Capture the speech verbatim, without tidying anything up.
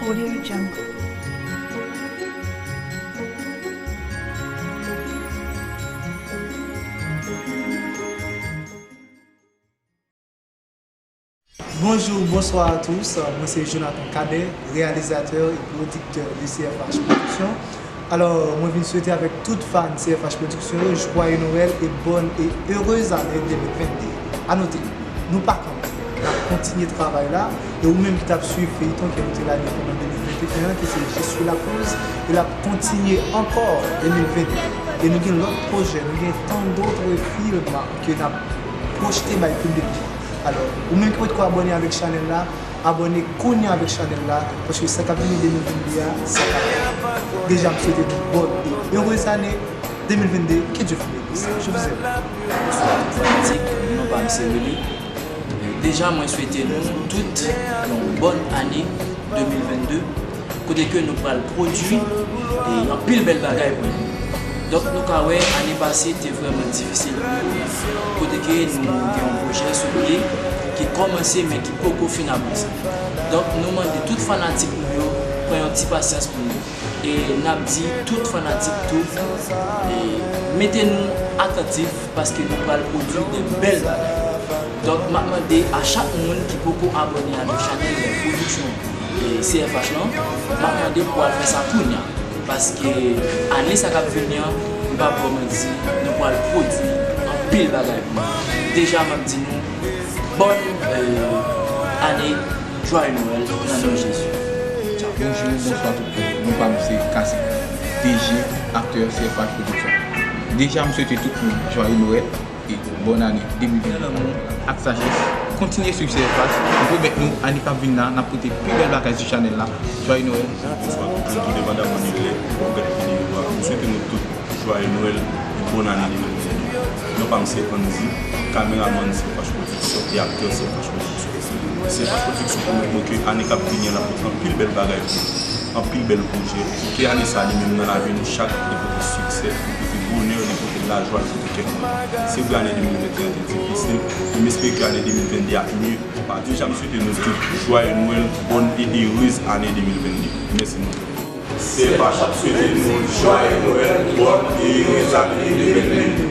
Audio Jungle. Bonjour, bonsoir à tous. Mwen se Jonathan Cadet, réalisateur et producteur de C F H Production. Alò, mwen vin swete avèk tout fan C F H Production yo, joyeux Noël et bonne et heureuse année deux mille vingt-deux. A note, nou pa kanpe, n ap kontinye travay la, e ou menm ki t ap swiv feyton ke nou te lage pandan deux mille vingt et un an, ki se Je suis la cause, e l ap kontinye ankò deux mille vingt-deux. E nou gen lòt pwojè, nou gen tant d'autres films ke n ap pwojte bay piblik nou. Alò, ou menm ki potko abòne avèk chanèl la, abòne kounye a avèk chanèl la, paske sa k ap vini deux mille vingt-deux a, sa k ap fèt. Deja, m swete nou bòn e erez ane deux mille vingt-deux, que Dieu vous bénisse. Je vous aime. Bonswa tout fanatik, non pa m se Willy. Deja, mwen swete nou tout yon bòn ane deux mille vingt-deux, kote ke nou pral pwodui e anpil bèl bagay pou nou. Donk, nou ka wè, ane pase te vrèman difisil pou nou, kote ke nou gen yon pwojè sou pye ki kòmanse men ki poko fin avanse. Donk, nou mande tout fanatik nou yo pran yon ti pasyans pou nou. E n ap di tout fanatik tou, e mete nou atantif paske nou pral pwodui de bèl bagay. Donk, m ap mande a chak moun ki poko abòne avèk chanèl Production e C F H lan, m ap mande pou al fè sa kounye a. Paske ane sa k ap vini an, m p ap ba w manti, nou pral pwodui anpil bagay pou nou. Deja, m ap di nou, bòn, e, ane, Joyeux Noël, nan non Jezi. Tchaw. Bonjou, bonswa tout moun. Non pa m se Kasik, D J, aktè C F H Production. Deja, m swete tout moun Joyeux Noël e bòn ane deux mille vingt-deux. Lanmou ak sajès, kontinye swiv C F H. M pwomèt nou, ane k ap vin la, n ap pote pi bèl bagay sou chanèl la. Joyeux Noël. Bonswa tout moun, tou depandaman de lè w ap gade videyo a. M swete nou tout Joyeux Noël e bòn ane deux mille vingt-deux. Non pa m se Andy, kameramann C F H Production e aktè C F H Production. C F H Production pwomèt nou ke ane k ap vini an n ap pote anpil bèl bagay pou nou, anpil bèl pwojè, pou ke ane sa li menm nan lavi nou chak li pote siksè, li pote bonè, li pote lajwa, li pote kè kontan. Se vre ane deux mille vingt et un te difisil, men m espere ke ane deux mille vingt-deux a mye. Deja m swete nou tout Joyeux Noël, bòn e erez ane deux mille vingt-deux. Mèsi nou tout. C F H ap swete nou Joyeux Noël, bòn e erez ane deux mille vingt-deux.